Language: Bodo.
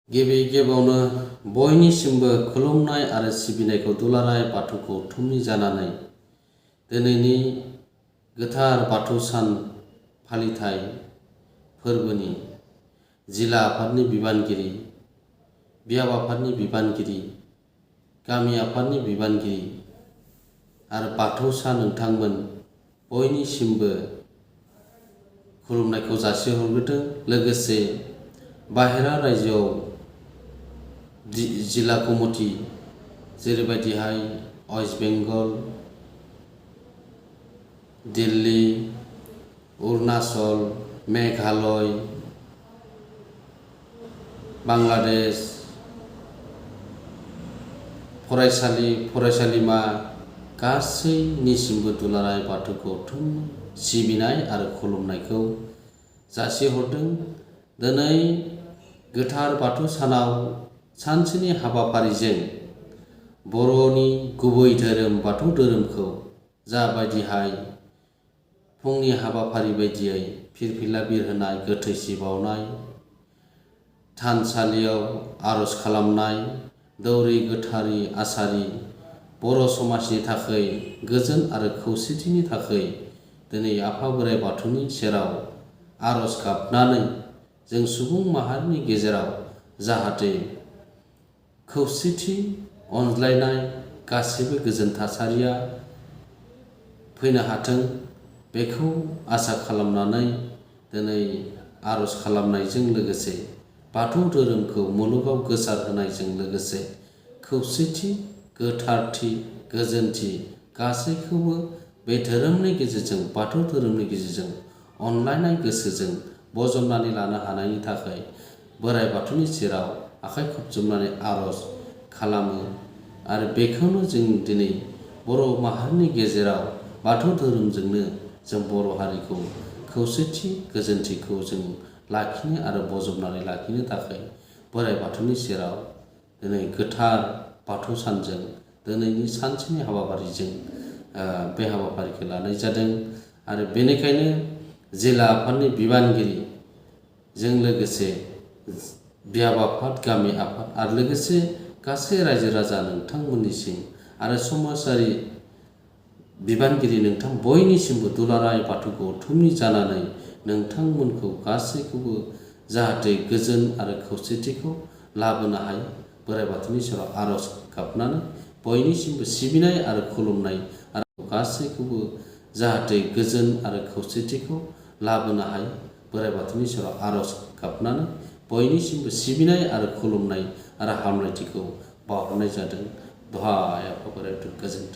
गिबि गिबियावनो बयनिसिमबो खुलुमनाय आरो सिबिनायखौ दुलाराय बाथौ गौथुमनि जानानै दिनैनि गोथार बाथौ सान फालिथाय फोरबोनि जिल्ला आफादनि बिबानगिरि, बियाब आफादनि बिबानगिरि, गामि आफादनि बिबानगिरि आरो बाथौसा नोंथांमोन बयनिसिमबो खुलुमनायखौ जासिहरग्रोदों। लोगोसे बाहेरा रायजोआव जिल्ला कमिटि जेरैबायदिहाय वेस्ट बेंगल, दिल्ली, अरुणाचल, मेघालय, बांलादेश फरायसालि फरायसालिमा गासैनिसिमबो दुलाराय बाथौ गौथुम सिबिनाय आरो खुलुमनायखौ जासिहरदों। दिनै गोथार बाथौ सानाव सानसेनि हाबाफारिजों बर'नि गुबै धोरोम बाथौ धोरोमखौ जाबायदिहाय फुंनि हाबाफारि बायदियै फिरफिला बिरहोनाय, गोथैसि बावनाय, थानसालियाव आर'ज खालामनाय, दौरि गोथारि आसारि बर' समाजनि थाखाय गोजोन आरो खौसेथिनि थाखाय दिनै आफा बोराइ बाथौनि सेराव आर'ज गाबनानै जों सुबुं माहारिनि गेजेराव जाहाथे खौसेथि, अनज्लायनाय, गासैबो गोजोन थासारिया फैनो हाथों बेखौ आसा खालामनानै दिनै आर'ज खालामनायजों लोगोसे बाथौ धोरोमखौ मुलुगाव गोसारहोनायजों लोगोसे खौसेथि, गोथारथि, गोजोनथि गासैखौबो बे धोरोमनि गेजेरजों बाथौ धोरोमनि गेजेरजों अनलायनाय गोसोजों बजबनानै लानो हानायनि थाखाय बोराइ बाथौनि सेराव आखाइ खबजबनानै आर'ज खालामो आरो बेखौनो जों दिनै बर' माहारिनि गेजेराव बाथौ धोरोमजोंनो जों बर' हारिखौ खौसेथि, गोजोनथिखौ जों लाखिनो आरो बजबनानै लाखिनो थाखाय बोराइ बाथौनि सेराव दिनै गोथार बाथौ सानजों दिनैनि सानसेनि हाबाफारिजों बे हाबाफारिखौ लानाय जादों। आरो बेनिखायनो जिल्ला आफादनि बिबानगिरिजों लोगोसे बियाब आफाद, गामि आफाद आरो लोगोसे गासै रायजो राजा नोंथांमोननिसिम आरो समाजारि बिबानगिरि नोंथां बयनिसिमबो दुलाराय बाथौ गौथुमनि जानानै नोंथांमोनखौ गासैखौबो जाहाथे गोजोन आरो खौसेथिखौ लाबोनो हायो बोराइ बाथौनि सेराव आर'ज गाबनानै बयनिसिमबो सिबिनाय आरो खुलुमनाय आरो गासैखौबो जाहाथे गोजोन आरो खौसेथिखौ लाबोनो हायो बोराइ बाथौनि सेराव आर'ज गाबनानै बयनिसिमबो सिबिनाय आरो खुलुमनाय आरो हामलायथिखौ बावहरनाय जादों। दहाय आफा बोराइ बाथौ गोजोन्थों।